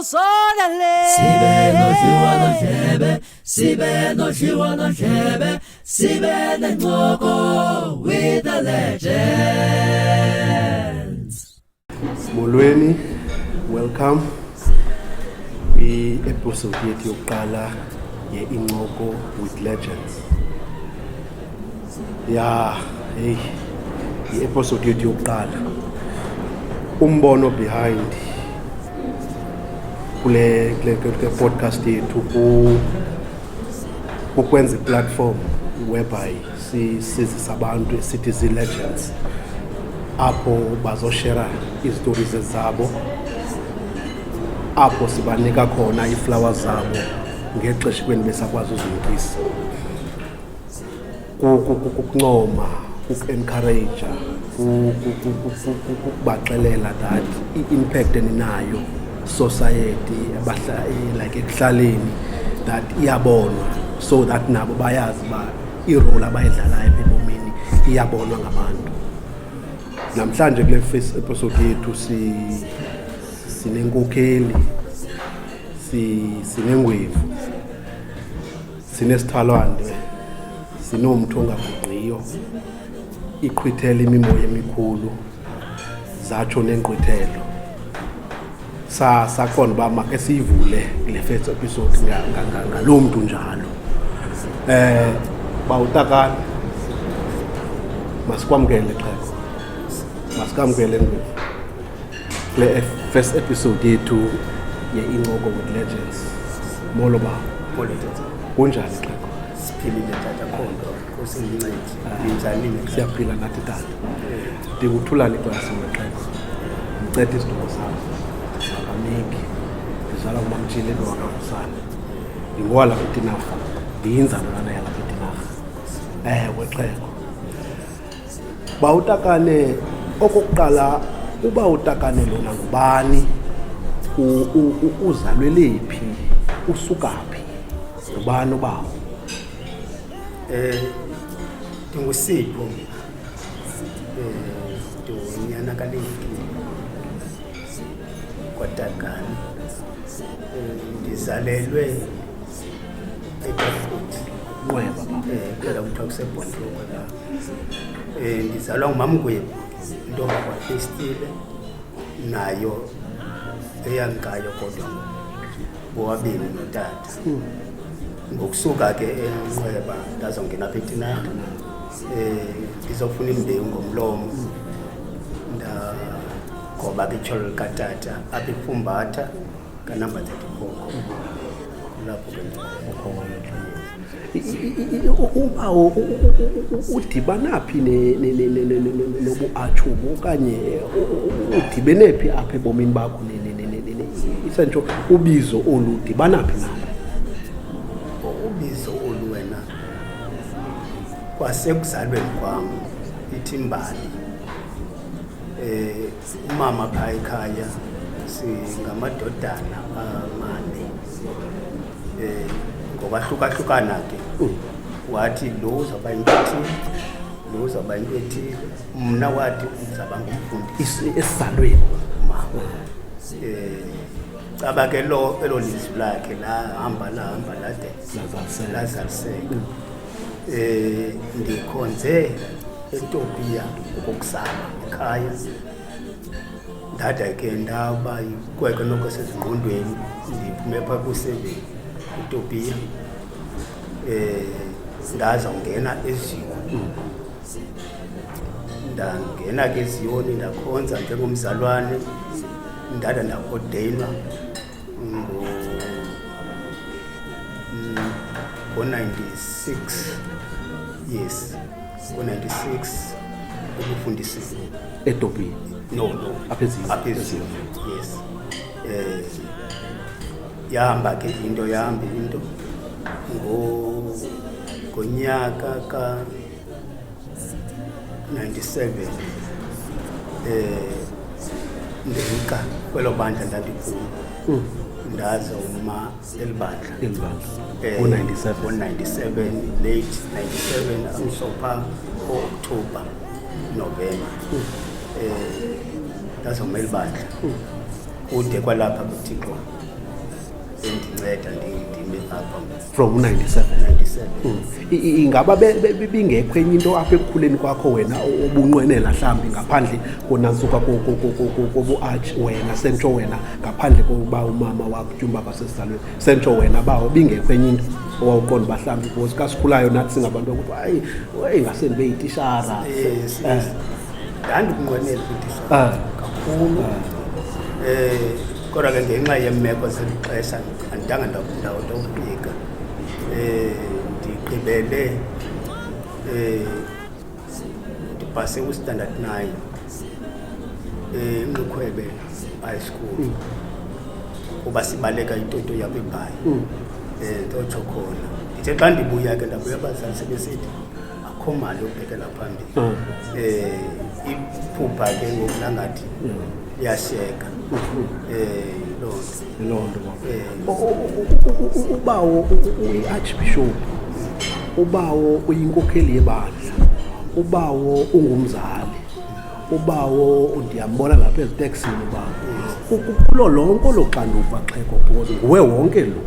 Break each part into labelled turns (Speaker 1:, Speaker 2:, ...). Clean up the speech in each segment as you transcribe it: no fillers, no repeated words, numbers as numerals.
Speaker 1: Sonale.
Speaker 2: Sibe nodliwano-ndlebe, sibe nodliwano-ndlebe, sibe nencoko with the legends.
Speaker 3: Molweni, welcome kwi-episode yethu yokuqala ye-Incoko with Legends. Ya, hey, i-episode yethu yokuqala. Umbono behind kule podcast yethu kukwenza i-platform whereby sizisa abantu esithi zii-legends apho bazoshera izistories zabo, apho sibanika khona ii-flowers zabo ngexesha kweni besakwazi uzinikisa, kukuncoma, kuku-encourage, kukubaxelela that i-impact eninayo society like ekuhlaleni that iyabonwa, so that nabo bayazi uba i-role abayidlalayo apha ebomini iyabonwa ngabantu. Namhlanje kule first episode yethu sinenkokheli, sinengwevu, sinesithalwande, sinomthi ongagungqiyo, iqhwithela imimoya emikhulu, zatsho neenqwithelo. Saqonda uba make siyivule kule first episode ngaloo mntu njalo. Bawutakana, masikwamkele xhego, masikwamkele ngwevu kule first episode yethu ye-Incoko with Legends. Molo ba.
Speaker 4: Molo tata.
Speaker 3: Kunjani xhego?
Speaker 4: Siphilile tata, khonto kusindincedi. Ninjani nina?
Speaker 3: Siyaphila nathi tata. Ndinguthulani iklasi wexhego, ndicetha isiduko sam akamiki, ndizalwa ngumamtshile wakavusana, ndingowalapha eTinarha, ndiyinzalelwana yalapha eTinarha. Ewe xhego. Bawutakane, okokuqala uba utakane lona ngubani? Uzalwe lephi? Usuka phi? Ngubani ubawo?
Speaker 4: Ndingusipho mna. Ndingunyana kaLeki kwaTakane. Ndizalelwe eTafut.
Speaker 3: Nqweba baba.
Speaker 4: Kulela kuthiwa kuseBhondloko la. Ndizalwa ngumamgwebu, intombi yakwaFestile, nayo eyamkayo kodwa bowabini notata. Ngokusuka ke eNqweba ndazongena apha eTinarha. Ndizofuna imbewu ngomlomo. Ndagoba ke ityholo likatata apha eFumbatha ka-number 34. Kulapho ke ndikhoyo.
Speaker 3: Ubawo udibana phi nobu-atshubu okanye udibene phi apha ebomini bakho isentsho ubizo olu udibana phi nalo?
Speaker 4: Ubizo olu wena kwasekuzalweni kwam, ithi imbali. Umama phaa ekhaya singamadodana amane. Ngokwahlukahlukana ke wathi lo uzawuba yinto ethile, lo uzawuba yinto ethile. Mna wathi uzawuba ngumfundisi.
Speaker 3: Esizalweni.
Speaker 4: Mama. Caba ke lo elo lizwi lakhe lahamba lahamba lade
Speaker 3: lazaliseka.
Speaker 4: Lazaliseka. Ndikhonze eTopiya okokuzalwa ekhaya. Ndada ke ndaba yikwekwe noko sezingqondweni, ndiphume phaa ku-7 eTopiya. Ndazawungena eZiyoni. Ndangena ke eZiyoni, ndakhonza njengomzalwane, ndada ndaordainwa ngo-96, yes, ngo-96 ebufundisini.
Speaker 3: ETopiya?
Speaker 4: No.
Speaker 3: Apha eZiyoni.
Speaker 4: Apha eZiyoni, yes. Yahamba ke into, yahamba into ngonyaka ka 97 ndemka kwelo bandla ndandikulo, ndazoma elibandla.
Speaker 3: Elibandla. Ngo-97.
Speaker 4: Ngo-97, late 97, angisopha o-October, November, ndazoma elibandla kude kwalapha kuThixo. Endinceda ndime apha.
Speaker 3: From u-97?
Speaker 4: 97.
Speaker 3: Ingaba bingekho enye into apha ekukhuleni kwakho wena obunqwenela mhlawumbi ngaphandle konantsuka kobu-arch wena sentsho wena, ngaphandle kokuba umama wakutyumba kwasesizalweni, sentsho wena bawo, bingekho enye into owawuqonda uba mhlawumbi, because ka sikhulayo nathi singabantu ukuthi hayi, wey, ngase ndibe yitishara?
Speaker 4: Yes. Ndandikunqwenela ukutishara kakhulu, kodwa ke ngenxa yeemeko zeli xesha andidanga ndawo ndawufika. Ndigqibele ndipase u-standard 9 eNqikhwebe High School, kuba sibaleka itoto yapha eBhayi, ndotsho khona. Ndithe xa ndibuya ke, ndabuya abazali sebesithi akho mali yokubhekela phambili. Iphupha ke ngoku langathi liyashiyeka, loo nto.
Speaker 3: Loo nto, baba. Ubawo uyi-archbishop, ubawo uyinkokheli yebandla, ubawo ungumzali, ubawo ndiyambona lapha eziteksini. Ubawo kulo lonke olo xanduva, xheko, because nguwe wonke lo,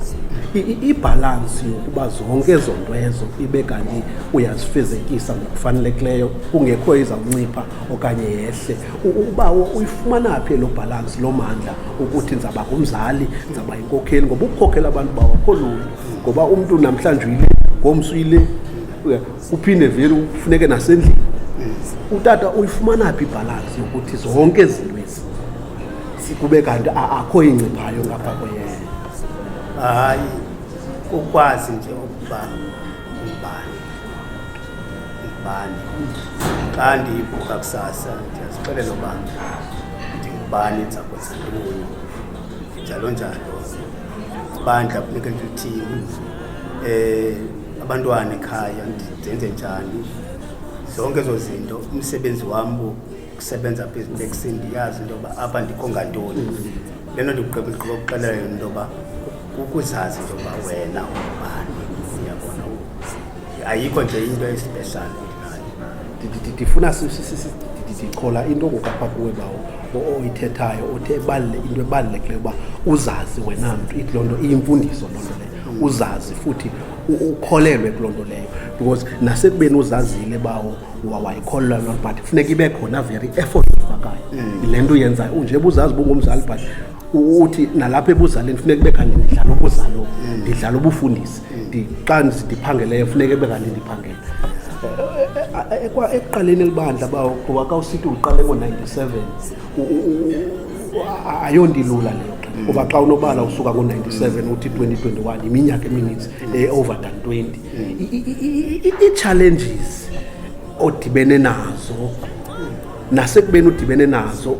Speaker 3: ibhalansi yokuba zonke ezo nto ezo ibe kanti uyazifezekisa ngokufanelekileyo, kungekho izawuncipha okanye yehle, ubawo uyifumana phi elo bhalansi, loo mandla ukuthi ndizawuba ngumzali, ndizawuba yinkokheli? Ngoba ukukhokhela abantu bawakho lula, ngoba umntu namhlanje uyile, ngomso uyile, uphinde vele ufuneke nasendlini. Utata uyifumana phi ibhalansi yokuthi zonke ezi zinto ezi kube kanti akho inciphayo ngapha kweyena?
Speaker 4: Hayi, kukwazi nje ukuba ungubani, ungubani. Xa ndivuka kusasa ndiyazixelela uba ndingubani, ndiza kwenza ntoni, njalo njalo. Ibandla funeke ndilithini, abantwana ekhaya ndenze njani, zonke ezo zinto. Umsebenzi wam wokusebenza apha eziteksini, ndiyazi into yoba apha ndikho ngantoni. Le nto ndigqiba ukuxelela yona, into yoba kukuzazi into yoba wena ungubani, uyabona. Ayikho nje into e-special endinayo.
Speaker 3: Ndifuna ndichola into ngoku apha kuwe, bawo, oyithethayo, othe into ebalulekileyo uba uzazi wena mntu. Ithi loo nto iyimfundiso loo nto leyo, uzazi futhi ukholelwe kuloo nto leyo, because nasekubeni uzazile, bawo, wayikholelwa loo nto, but funeka ibe khona very effort oyifakayo le nto uyenzayo. Unjeba uzazi uba ungumzali, but uthi nalapha ebuzaleni funeka kube kanti ndidlala ubuzali obu, ndidlala ubufundisi, xa ndiphangeleyo funeka kube kanti ndiphangele. Ekuqaleni elibandla, bawo, ngoba xa usithi uqale ngo-97, ayonto ilula leyo xa, ngoba xa unobala usuka ngo-97 uthi 2021, iminyaka emininzi, over than 20. Ii-challenges odibene nazo, nasekubeni udibene nazo,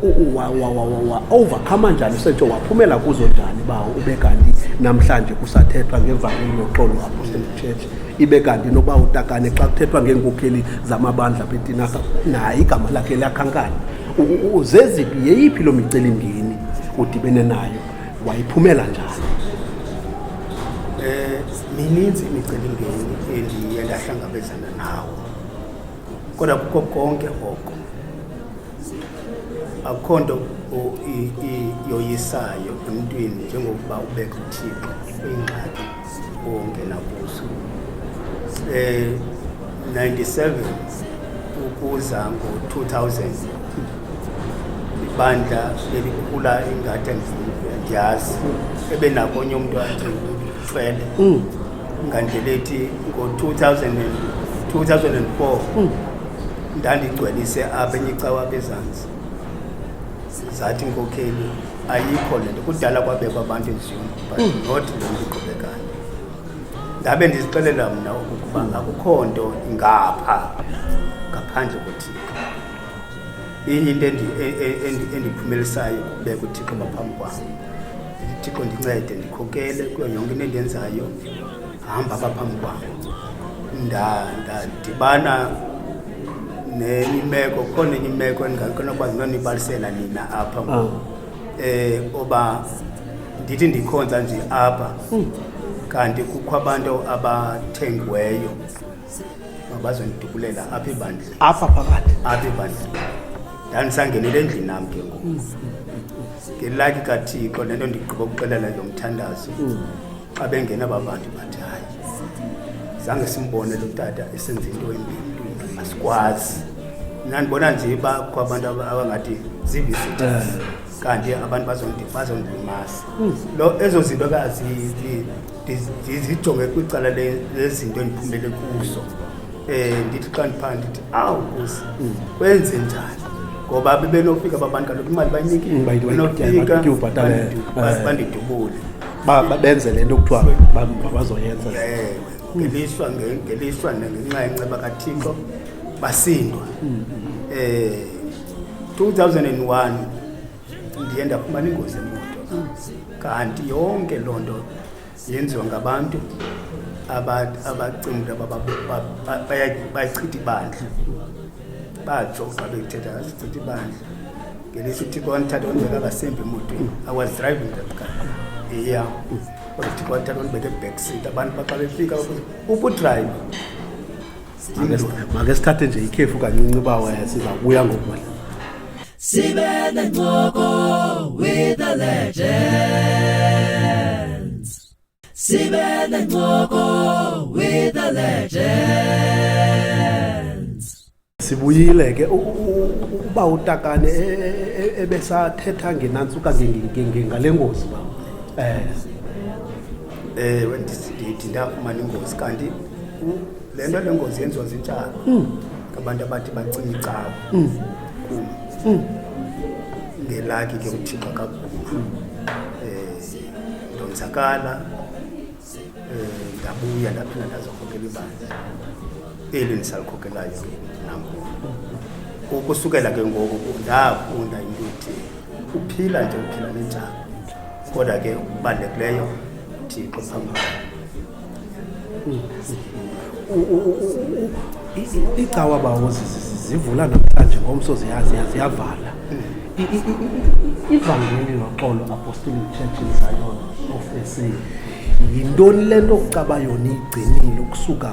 Speaker 3: overcome njani, usentsho waphumela kuzo njani, bawo, ube kanti namhlanje kusathethwa ngevangeli yoxolo Apostolic Church, ibe kanti noba utakane xa kuthethwa ngeenkokheli zamabandla betinarha naye igama lakhe liyakhankanya? Zeziphi, yeyiphi loo micelimngeni udibene nayo, wayiphumela njani?
Speaker 4: Mininzi imicelimngeni endiye ndahlangabezana nawo, kodwa kukho konke oko akukho nto yoyisayo emntwini njengokuba ubeka uThixo kwingxaki ongena kuzo. 97 ukuza ngo-2000 ibandla belikhula ingathi andiyazi, ebenako onye umntu athi uthwele ngandlela ethi ngo-2000 2004 ndandigcwelise apha enye icawa apha ezantsi. Zathi inkokheli ayikho le nto, kudala kwabekwa abantu eziyuni, but not le nto iqhubekayo. Ndabe ndizixelela mna okokuba akukho nto ingapha ngaphandle koThixo. Inye into endiphumelisayo kukubeka uThixo ngaphambi kwam. Ndithi, Thixo, ndincede, ndikhokele kuyo yonke into endiyenzayo, hamba apha phambi kwam. Ndadibana nenye imeko, khona enye imeko endinganokwazi nonibalisela nina apha ngoku, oba ndithi ndikhonza nje apha, kanti kukho abantu abathengiweyo mabazondidubulela apha ebandleni.
Speaker 3: Apha phakathi?
Speaker 4: Apha ebandleni. Ndandisangenele endlini nam ke ngoku. Ngelaki kaThixo, le nto ndigqiba ukuxelela yomthandazo, xa bengena aba bantu bathi, hayi, zange simbone lo tata esenza into embi emntwini, asikwazi. Mna ndibona nje uba kukho abantu abangathi zii-visitors, kanti abantu bazondilimasa. Lo ezo zinto ke ndizijonge kwicala lezinto endiphumele kuzo. Ndithi xa ndiphaa ndithi, awu Nkosi, kwenze njani? Ngoba bebenofika aba bantu kaloku, imali bayinikile, benofika bandidubule.
Speaker 3: Benze le nto kuthiwa bazoyenza.
Speaker 4: Ewe, ngelishwa ngelishwa ngenxa yenceba kaThixo basindwa. 2001 ndiye ndafumana ingozi emoto, kanti yonke loo nto yenziwa ngabantu abacinga bayachitha ibandla. Batsho xa bethetha, sichitha ibandla. Ngelishwa uThixo wandithatha wandibeka ngasemva emotweni. I was driving that car, yeah, kodwa uThixo wandithatha wandibeka e-back seat. Abantu baxa befika babuza, uphi udrayiva?
Speaker 3: Make sithathe nje ikhefu kancinci uba sizawubuya ngoku manje.
Speaker 2: Sibe nencoko with the legends. Sibe nencoko with the legends.
Speaker 3: Sibuyile ke. Uba uTakane ebesathetha ngenantsuka ngale ngozi ba
Speaker 4: Ewe, ndithi ndafumana ingozi, kanti le nto, le ngozi yenziwa zintshaba, ngabantu abathi bacima icawa kum. Ngelaki ke uThixo akavuma. Ndonzakala, ndabuya, ndaphinda ndazokhokela ibandla eli ndisalikhokelayo nangoku. Ukusukela ke ngoku ndafunda into ethi uphila nje, uphila nentshaba, kodwa ke okubalulekileyo Thixo phambili.
Speaker 3: Icawa bawo zivula namhlanje, ngomso ziyavala. Ivangeli Loxolo Apostolic Church in Zion of SA, yintoni le nto kucaba yona igcinile ukusuka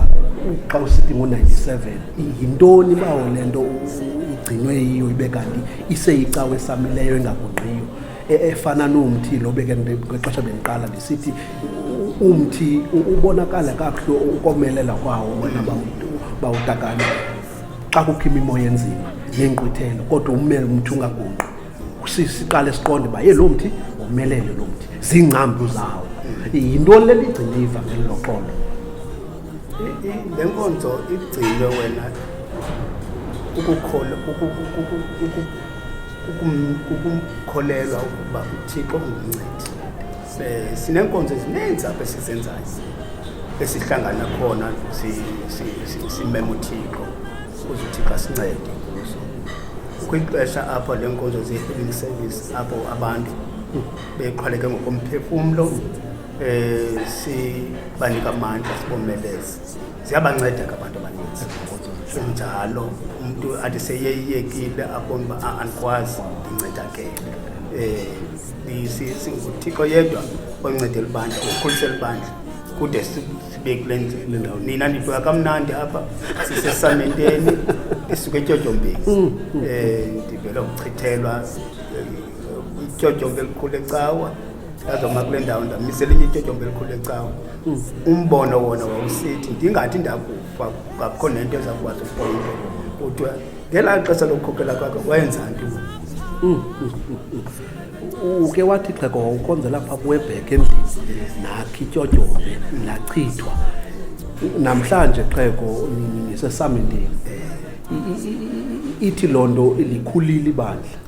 Speaker 3: xa usithi ngo-97? Yintoni bawo le nto igcinwe yiyo, ibe kanti iseyicawa esamileyo engagungqiyo, efana nomthi lo beke ngexesha bendiqala ndisithi umthi ubonakala kakuhle ukomelela kwawo wena bawuTakane xa kukho imimoya enzima neenkqwithelo, kodwa umele umthi ungagungqi. Siqale siqonde uba ye lo mthi womelele, lo mthi ziingcambu zawo. Yintoni le nto igcine ivangeli loxolo?
Speaker 4: Le nkonzo igcinwe wena ukukholwa, ukukholelwa ukuba uThixo ungumncedi. Sineenkonzo ezininzi apha esizenzayo, esihlangana khona simema uThixo ukuze uThixo asincede kuzo. Kukho ixesha apho le nkonzo zee-healing service, apho abantu bexhwaleke ngokomphefumlo, sibanika amandla, sibomeleze. Ziyabanceda ke abantu abaninzi. Kunjalo, umntu athi seyeyekile abone uba, "Ah, andikwazi, ndincedakele." SinguThixo yedwa oncedela ibandla, okhulisela ibandla kude sibe kule ndawo. Nina nifika kamnandi apha, sisesamenteni, isuke etyotyombeni. Ndivela ukuchithelwa ityotyombe elikhulu ecawa, ndazoma kule ndawo, ndamisa elinye ityotyombe elikhulu ecawa. Umbono wona wawusithi ndingathi ndakufa kungabikho nento ezakwazi ukupoyinta, kuthiwa ngelaa xesha lokukhokela kwakhe wayenza ntoni.
Speaker 3: Uke wathi xhego wawukhonzela phaa kuwebhek endlini, nakho ityotyombe lachithwa. Namhlanje xhego nisesamenteni. Ithi loo nto likhulile ibandla,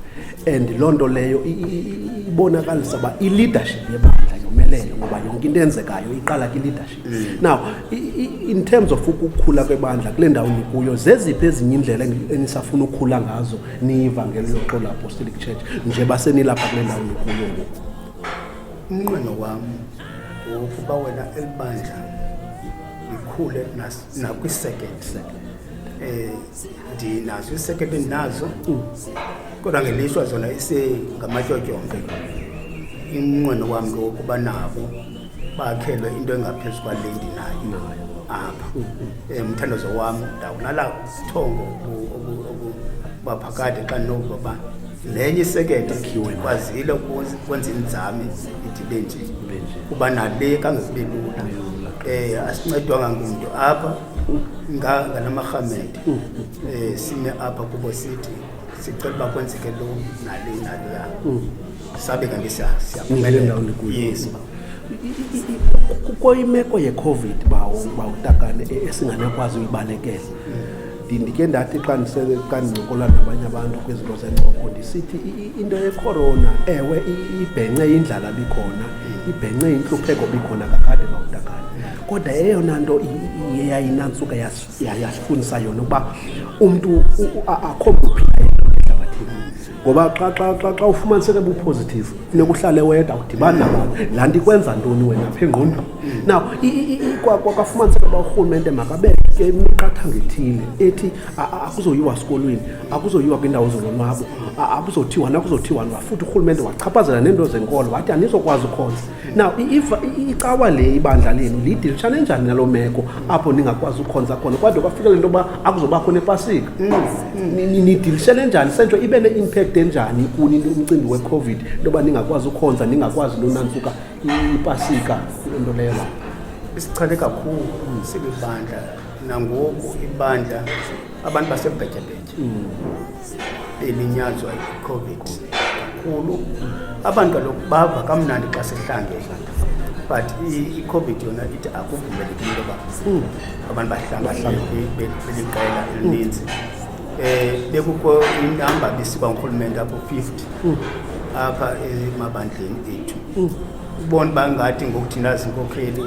Speaker 3: and loo nto leyo ibonakalisa uba i-leadership yebandla yomelele, ngoba yonke into eyenzekayo iqala kwi-leadership. Now, in terms of ukukhula kwebandla kule ndawo nikuyo, zeziphi ezinye iindlela enisafuna ukukhula ngazo niyivangeli Loxolo Apostolic Church nje basenilapha kule ndawo nikuyo ngoku?
Speaker 4: Umnqweno wam wokuba wena elibandla likhule nakwi-circuit. Ndinazo ii-circuit endinazo, kodwa ngelishwa zona isengamatyotyombe. Umnqweno wam ke wokuba nabo bakhelwe into engaphezu kwale ndinayo apha. Umthandazo wam ndawulala ubuthongo. Uba phakade xa ndinokuva uba lenye isekete ndikwazile ukwenza inzame idibe nje, kuba nale kangekube lula. Asincedwanga ngumntu apha ngalamarhamente. Sime apha kubo sithi sicela uba kwenzeke lo nale naleya, sabe kanti siyaphumelela. Yes.
Speaker 3: Kukho imeko ye-COVID, bawo bawutakane, esinganakwazi uyibalekela. Ndike ndathi xa xa ndincokola nabanye abantu kwizinto zencoko, ndisithi into yekhorona, ewe, ibhence indlala bikhona, ibhence intlupheko bikhona kakade, bawutakane, kodwa eyona nto eyayinantsuka yasifundisa yona ukuba umntu akho mntu uphila yedwa ehlabathini, ngoba xa ufumaniseke bu-positive funeka uhlale wedwa, awudibani nabantu. Laa nto ikwenza ntoni wena apha engqondweni? Now kwafumaniseka uba urhulumente makabeke imiqathango ethile ethi akuzoyiwa sikolweni, akuzoyiwa kwiindawo zolonwabo, akuzothiwa akuzothiwa. Futhi urhulumente wachaphazela neento zenkolo, wathi anizokwazi ukhonza. Now icawa le, ibandla lenu lidilishane njani naloo meko apho ningakwazi ukhonza khona, kodwa kwafika le nto yoba akuzobakho nepasika? Nidilishene njani sentsho, ibe ne-impact enjani kuni umcimbi we-COVID, into yoba ningakwazi ukhonza, ningakwazi nonantsuka ipasika, into leyo la?
Speaker 4: Isichane kakhulu silibandla. Nangoku ibandla abantu basebhetyebhetye, belinyazwa i-COVID kakhulu. Abantu kaloku bava kamnandi xa sihlangene, but i-COVID yona ithi akuvumelekile into yoba abantu bahlangane beliqela elininzi. Bekukho inamba bisikwa ngurhulumente apho 50 apha emabandleni ethu. Ubona uba ngathi ngoku thina zinkokheli,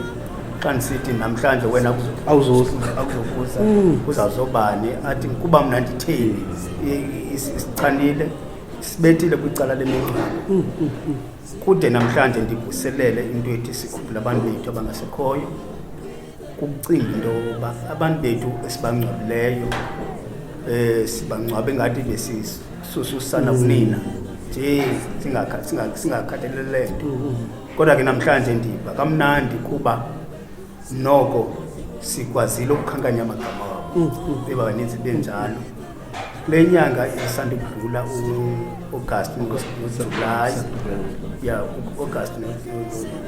Speaker 4: xa ndisithi namhlanje wena
Speaker 3: Awuzuza.
Speaker 4: Akuzokuza, kuzawuzobani athi kuba mna nditheni. Isichanile, sibethile kwicala lemingcwabo. Kude namhlanje ndivuselele into ethi sikhumbula abantu bethu abangasekhoyo, kukucinga into yokuba abantu bethu esibangcwabileyo, sibangcwabe ngathi besisusa usana kunina nje, singakhathalele nto. Kodwa ke namhlanje ndiva kamnandi kuba noko sikwazile ukukhankanya amagama wabo, bebaninzi benjalo. Kule nyanga isandukudlula, uAugust noJulayi, ya, uAugust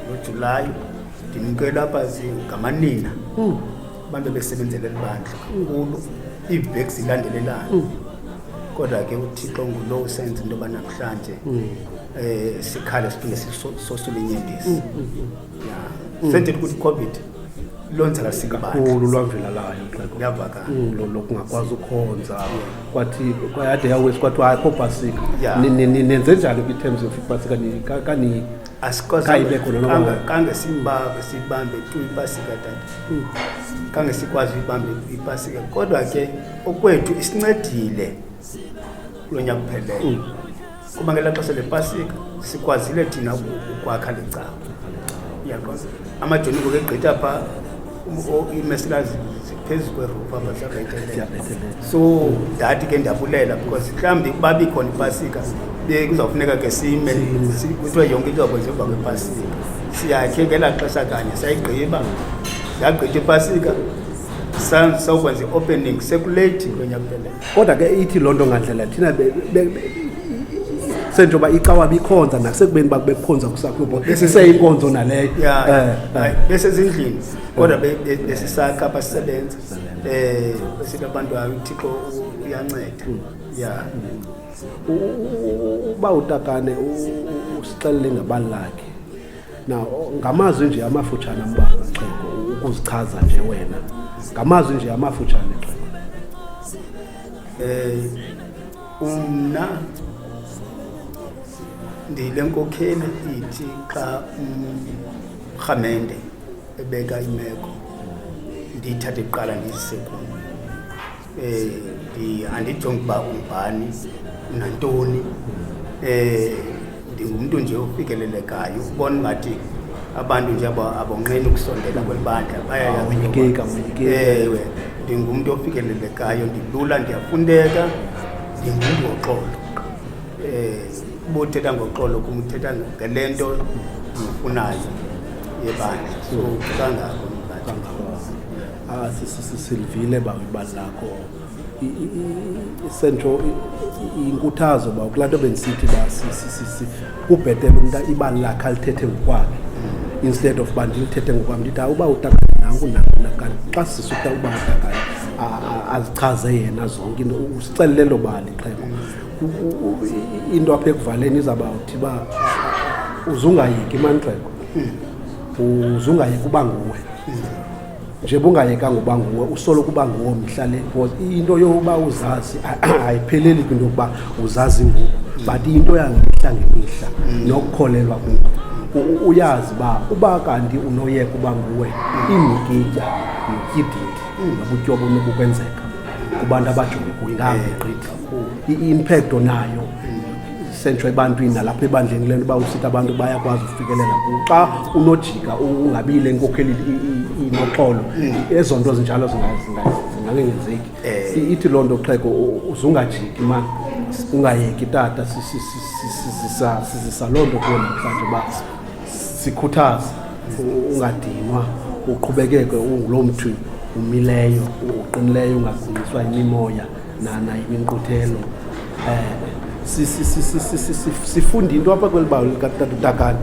Speaker 4: noJulayi, ndinikela apha ngamanina, abantu besebenzela elibandla kakhulu, iiveki zilandelelana. Kodwa ke uThixo ngulo usenza into yoba namhlanje sikhale siphinde sosule inyembezi. Ya, sendithetha ukuthi i-COVID lonzala sikubandla
Speaker 3: kakhulu lwamvela layo, Xhego.
Speaker 4: Kuyavakala.
Speaker 3: Lokungakwazi ukhonza, kwathi kwayade yawesi, kwathiwa hayi, kho pasika. Nenze njani kwi-terms of ipasika?
Speaker 4: Asikwazi.
Speaker 3: Khayibe khona noba-
Speaker 4: Kange sibambe tu ipasika, tata, kange sikwazi uyibambe ipasika. Kodwa ke okwethu isincedile kulo nyaka upheleleyo, kuba ngelaa xesha lepasika sikwazile thina ukwakha le cawa. Uyaqonda, amajoni ngoku egqitha phaa, iimesila ziphezu kwe-roof apha, ziyabethelela.
Speaker 3: Ziyabethelela.
Speaker 4: So ndathi ke ndiyabulela, because mhlawumbi uba bikhona ipasika bekuzawufuneka ke sime, kuthiwe yonke into izawukwenziwa emva kwepasika. Siyakhe ngelaa xesha kanye sayigqiba, yagqitha ipasika, sawukwenza i-opening sekuleythi kulo nyaka upheleyo.
Speaker 3: Kodwa ke ithi loo nto ngandlela thina senjengoba icawa bikhonza nasekubeni uba bekukhonza kusakho, iseyinkonzo naleyo.
Speaker 4: Ya. Hayi, besezindlini kodwa besisakha apha, sisebenza, besithi abantu, hayi, uThixo uyanceda, ya.
Speaker 3: Uba utakane usixelele ngebali lakhe. Now ngamazwi nje amafutshane ambalwa, Xhego, ukuzichaza nje wena ngamazwi nje amafutshane, Xhego.
Speaker 4: Umna ndile nkokheli ithi xa umrhamente ebeka imeko ndiyithathe kuqala ndiyise kum. Andijongi uba ungubani nantoni. Ndingumntu nje ofikelelekayo, ubona ngathi abantu nje abonqeni ukusondela kweli bandla, bayayazi into yoba-
Speaker 3: Awoyikeki, awoyikeki.
Speaker 4: Ewe, ndingumntu ofikelelekayo, ndilula, ndiyafundeka, ndingumntu woxolo. Uba uthetha ngoxolo kum, uthetha ngale nto ndiyifunayo yebandla, so kangako ndingathi.
Speaker 3: Ah, silivile ba ibali lakho. Sentsho inkuthazo uba kulaa nto bendisithi uba kubhetele umntu ibali lakhe alithethe ngokwakhe instead of uba ndilithethe ngokwam, ndithi hayi, uba utakane nanku nanku nakani. Xa sisa uba utakane azichaze yena zonke into, usixelele elo bali, xhego. Into apha ekuvaleni izawuthi uba uzungayeki mani, xhego, uzungayeki uba nguwe nje, bungayekanga uba nguwe, usoloko uba nguwe mihla le, because into yokuba uzazi ayipheleli kwinto yokuba uzazi ngoku, but into yangemihla ngemihla nokukholelwa kuko. Uyazi uba uba kanti unoyeka uba nguwe, iinyikitya notyididi nobutyobo onobukwenzeka kubantu abajonge kuyo ingahambi gqithi. I-impact onayo sentsho ebantwini nalapha ebandleni, kule nto uba usithi abantu bayakwazi ukufikelela kuwo xa unojika ungabi yile nkokheli inoxolo, ezo nto zinjalo zingangenzeki. Ithi loo nto, xhego, uzungajiki mani, ungayeki tata. Sizisa loo nto kuwe namhlanje uba sikhuthaze ungadinwa, uqhubekeke unguloo mntu umileyo, uqinileyo, ungagungqiswa yimimoya nayiminquthelo. Sifunda into apha kweli bali likatata uTakane,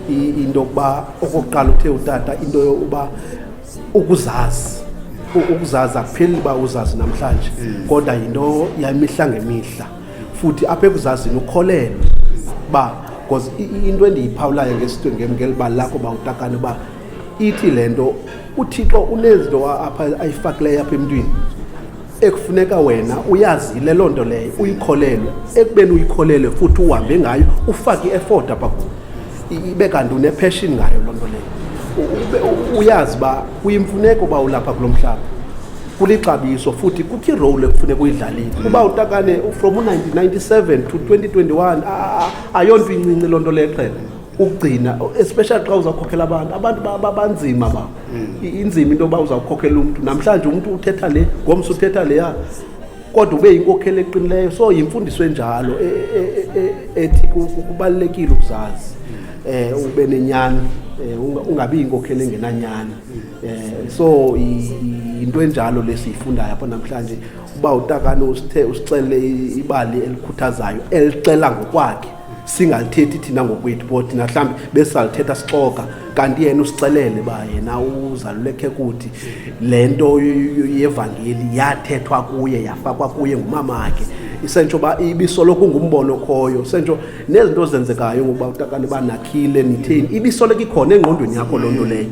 Speaker 3: into yokuba okokuqala uthe utata into yokuba ukuzazi, ukuzazi akupheleli uba uzazi namhlanje, kodwa yinto yamihla ngemihla. Futhi apha ekuzazini ukholelwe uba, because into endiyiphawulayo ngeli bali lakho uba uTakane, uba ithi le nto uThixo unezinto apha ayifakileyo apha emntwini ekufuneka wena uyazile loo nto leyo, uyikholelwe. Ekubeni uyikholelwe futhi uhambe ngayo, ufake i-effort apha kuyo, ibe kanti une-passion ngayo loo nto leyo. Uyazi uba kuyimfuneko uba ulapha kulo mhlaba, kulixabiso, futhi kukho i-role ekufuneka uyidlalile. Uba uTakane from u-1997 to 2021, ayonto incinci loo nto leyo, xhela ukugcina, especially xa uzawukhokhela abantu. Abantu banzima ba inzima into yoba uzawukhokhela umntu namhlanje, umntu uthetha le, ngomso uthetha leya, kodwa ube yinkokheli eqinileyo. So yimfundiso enjalo ethi kubalulekile ukuzazi, ube nenyani, ungabi yinkokheli engenanyani. So yinto enjalo lesiyifundayo apha namhlanje, uba uTakane usithe usixelele ibali elikhuthazayo, elixela ngokwakhe, singalithethi thina ngokwethu, bo thina mhlawumbi besalithetha sixoka, kanti yena usixelele uba yena uzalulekhe kuthi le nto yevangeli yathethwa kuye, yafakwa kuye ngumamakhe. Isentsho uba ibisoloko ungumbono okhoyo, sentsho nezinto ezenzekayo ngokuba uTakane banakhile nitheni, ibisoloko ikhona engqondweni yakho loo nto leyo,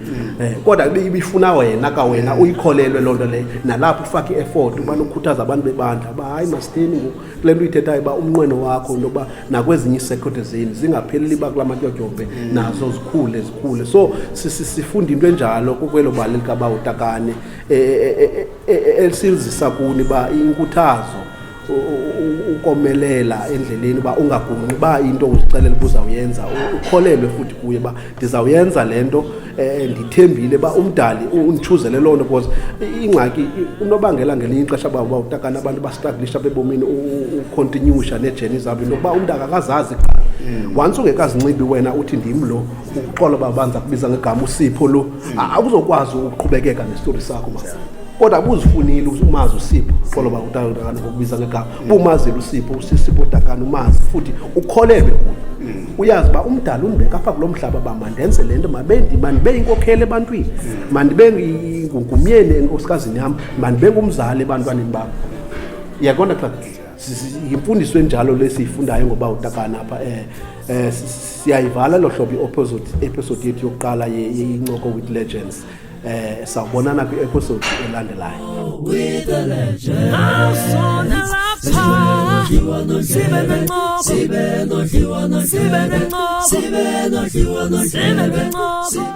Speaker 3: kodwa ibifuna wena ka wena uyikholelwe loo nto leyo, nalapho ufake i-effort ubana ukhuthaza abantu bebandla uba hayi, masitheni ngoku kule nto uyithethayo, uba umnqweno wakho into yokuba nakwezinye iisekhothi zenu zingapheleli uba kula matyotyombe, nazo zikhule, zikhule. So sifunda into enjalo kukwelo bali likaba uTakane elisizisa kuni uba inkuthazo, ukomelela endleleni, uba ungagunqi, uba into uzixelela uba uzawuyenza, ukholelwe futhi kuye uba ndizawuyenza le nto, ndithembile uba umdali unditshuzele loo nto. Because ingxaki unobangela ngelinye ixesha uba uTakana abantu ba-strugglisha apha ebomini u-continuisha nee-journey zabo, into yokuba umntu akakazazi kuqala. Once ungekazinxibi wena uthi ndim lo, uxolo uba banza kubiza ngegama uSipho lo, awuzokwazi ukuqhubekeka nesitori sakho ma kodwa buzifunile umazi uSipho. Xolo uba uTakane ngokubiza ngegama, bumazile uSipho, usisipho Takane, umazi futhi ukholelwe kuye, uyazi uba umdala undibeka apha kulo mhlaba uba mandenze le nto, mandibe yinkokheli ebantwini, mandibe ngumyeni enkosikazini yam, mandibe ngumzali ebantwaneni bam. Uyaqonda xa yimfundiso enjalo lesiyifundayo ngoba uTakana apha. Siyayivala lo hlobo i-episode yethu yokuqala yeyincoko with legends. Sawubonana kwi-episode elandelayo.
Speaker 2: With the legends.
Speaker 1: Awusona lapha. Sibe nencoko.
Speaker 2: Sibe nodliwano
Speaker 1: Sibe nencoko.
Speaker 2: Sibe nodliwano
Speaker 1: Sibe nencoko.